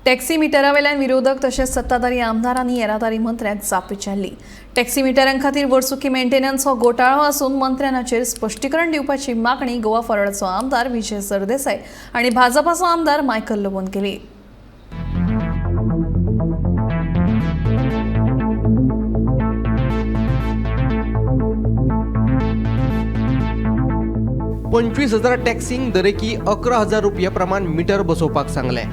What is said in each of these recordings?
Taxi मिटरा वेल्यान विरोधक तशेंच सत्ताधारी आमदारांनी येरादारी मंत्र्याक जाप विचारली. टॅक्सी मिटरां खातीर वर्सुकी मेंटेनन्स हो घोटाळो आसून मंत्र्यान हाचेर स्पश्टीकरण दिवपाची मागणी गोवा फॉरवर्डाचो आमदार विजय सरदेसाय आनी भाजपाचो आमदार मायकल लोबोन केली. 25,000 टॅक्सींक दरेकी 11,000 रुपया प्रमाण मिटर बसोवपाक सांगलें.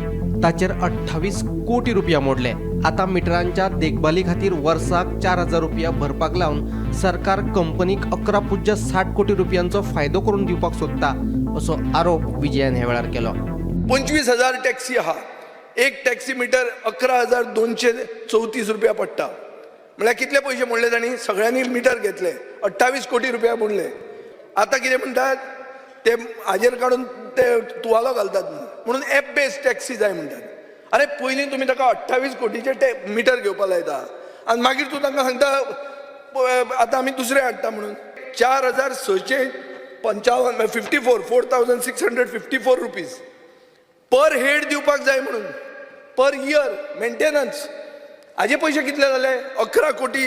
ताचेर 28 कोटी रुपया मोडले. आतां मिटरांच्या देखभाली खातीर वर्साक 4,000 रुपया भरपाक लावन सरकार कंपनीक 11.60 कोटी रुपयांचो फायदो करून दिवपाक सोदता असो आरोप विजयान ह्या वेळार केलो. 25,000 टॅक्सी आहा. एक टॅक्सी मिटर 11,234 रुपया पडटा. म्हळ्यार कितले पयशे मोडले तांणी? सगळ्यांनी मिटर घेतले, 28 कोटी रुपया मोडले. आतां कितें म्हणटात ते, हाजेर काडून ते तुवालो घालतात म्हणून एप बेस्ड टॅक्सी जाय म्हणटात. अरे, पयलीं तुमी ताका 28 कोटीचे ते मिटर घेवपा लायता आनी मागीर तूं तांकां सांगता आतां आमी दुसरे हाडटा म्हणून. 4655, 54, 4654 rupees per head दिवपाक जाय म्हणून पर इयर मेंटेनन्स. हाजे पयशे कितले जाले? 11 कोटी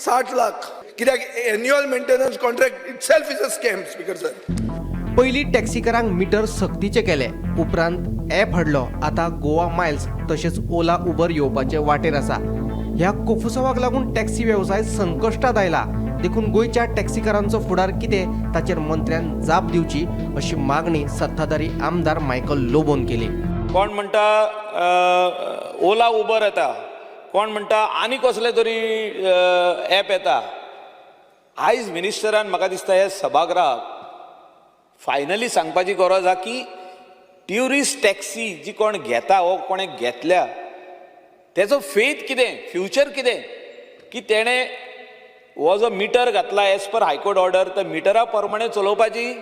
60 लाख. कित्याक annual maintenance contract itself is a scam, Speaker sir. पयलीं टॅक्सीकारांक मिटर सक्तीचे केले, उपरांत ॲप हाडलो. आतां गोवा मायल्स तशेंच ओला उबर येवपाचे वाटेर आसा. ह्या कोफुसावाक लागून टॅक्सी वेवसाय संकश्टात आयला. देखून गोंयच्या टॅक्सीकारांचो फुडार कितें ताचेर मंत्र्यान जाप दिवची अशी मागणी सत्ताधारी आमदार मायकल लोबोन केली. कोण म्हणटा ओला उबर येता, कोण म्हणटा आनी कसले तरी एप येता. आयज मिनिस्टरान म्हाका दिसता हे सभागृहाक फायनली सांगपाची गरज आहा की ट्युरिस्ट टॅक्सी जी कोण घेता वो कोणें घेतल्या तेजो फेथ कितें, फ्युचर कितें, की तेणें हो जो मिटर घातला एज पर हायकोर्ट ऑर्डर, तर मिटरा प्रमाणे चलोवपाची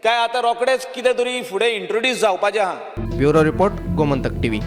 काय आतां रोखडेच कितें तरी फुडें इंट्रोड्यूस जावपाचें आहा. Bureau report, Gomantak TV.